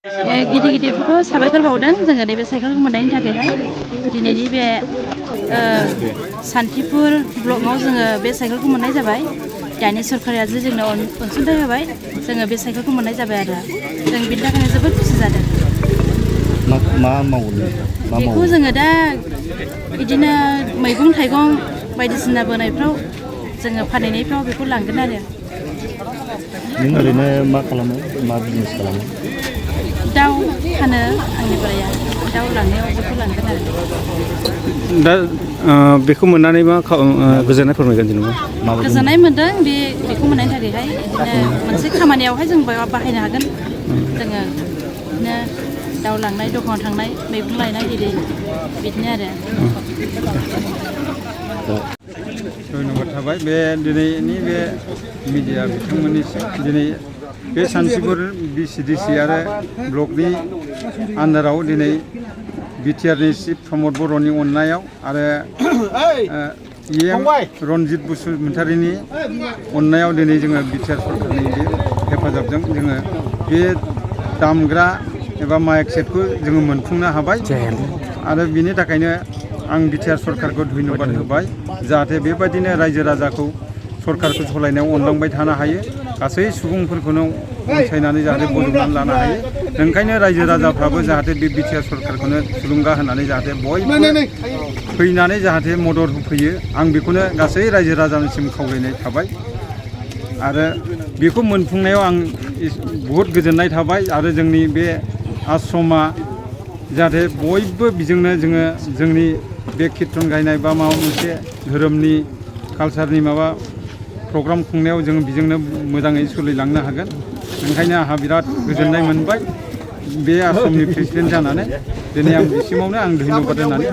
गिदिर गिदिरफोरखौ साबायखर बावदों जोङो नैबे साइकेलखौ मोननायनि थाखायहाय दिनैनि बे सान्तिपुर ब्लकआव जोङो बे साइकेलखौ मोननाय जाबाय। दानि सरकारा जे जोंनो अनसुंथाइ होबाय जोङो बे साइकेलखौ मोननाय जाबाय आरो जों बिनि थाखायनो जोबोद खुसि जादों। बेखौ जोङो दा बिदिनो मैगं थाइगं बायदिसिना बोनायफ्राव जोङो फानहैनायफ्राव बेखौ लांगोन आरो। नों ओरैनो मा खालामो, मा बिजनेस खालामो? दाउ फानो आंनि बोराया, दाउ लांनायाव बेखौ लांगोन आरो। दा बेखौ मोननानै मा गोजोननाय फोरमायगोन जेनेबा? गोजोननाय मोन्दों बेखौ मोननायनि थाखायहाय बिदिनो मोनसे खामानियावहाय जों बाहायनो हागोन। जोङो बिदिनो दाउ लांनाय, दखानाव थांनाय, मैगं लायनाय बिदिनो आरो। धन्यबाद थाबाय बे दिनैनि बे मिडिया बिथांमोननिसिम। दिनै बे सान्तिपुर VCDC आरो ब्लकनि आन्दाराव दिनै बिटिआरनि चिफ प्रमद बर'नि अननायाव आरो रनजित बसुमतारीनि अननायाव दिनै जोङो बिटिआर सरकारनि बे हेफाजाबजों जोङो बे दामग्रा एबा माइक सेटखौ जोङो मोनफुंनो हाबाय। आरो बिनि थाखायनो आं बिटिआर सरकारखौ धन्यबाद होबाय। जाहाथे बेबायदिनो रायजो राजाखौ सरकारखौ सालायनायाव अनलांबाय थानो हायो, गासै सुबुंफोरखौनो अनसायनानै जाहाथे बजबनानै लानो हायो। ओंखायनो रायजो राजाफ्राबो जाहाथे बे बिटिआर सरकारखौनो थुलुंगा होनानै जाहाथे बयबो फैनानै जाहाथे मदद होफैयो, आं बेखौनो गासै रायजो राजानिसिम खावलायनाय थाबाय। आरो बेखौ मोनफुंनायाव आं बहुद गोजोननाय थाबाय। आरो जोंनि बे आश्रमा जाहाथे बयबो बेजोंनो जोङो जोंनि बे कीर्तन गायनाय बा माबा मोनसे धोरोमनि कालसारनि माबा प्रग्राम खुंनायाव जों बेजोंनो मोजाङै सोलिलांनो हागोन। ओंखायनो आंहा बिराद गोजोननाय मोनबाय बे आश्रमनि प्रेसिडेन्ट जानानै। दिनै आं बिसिमावनो धन्यबाद होनानै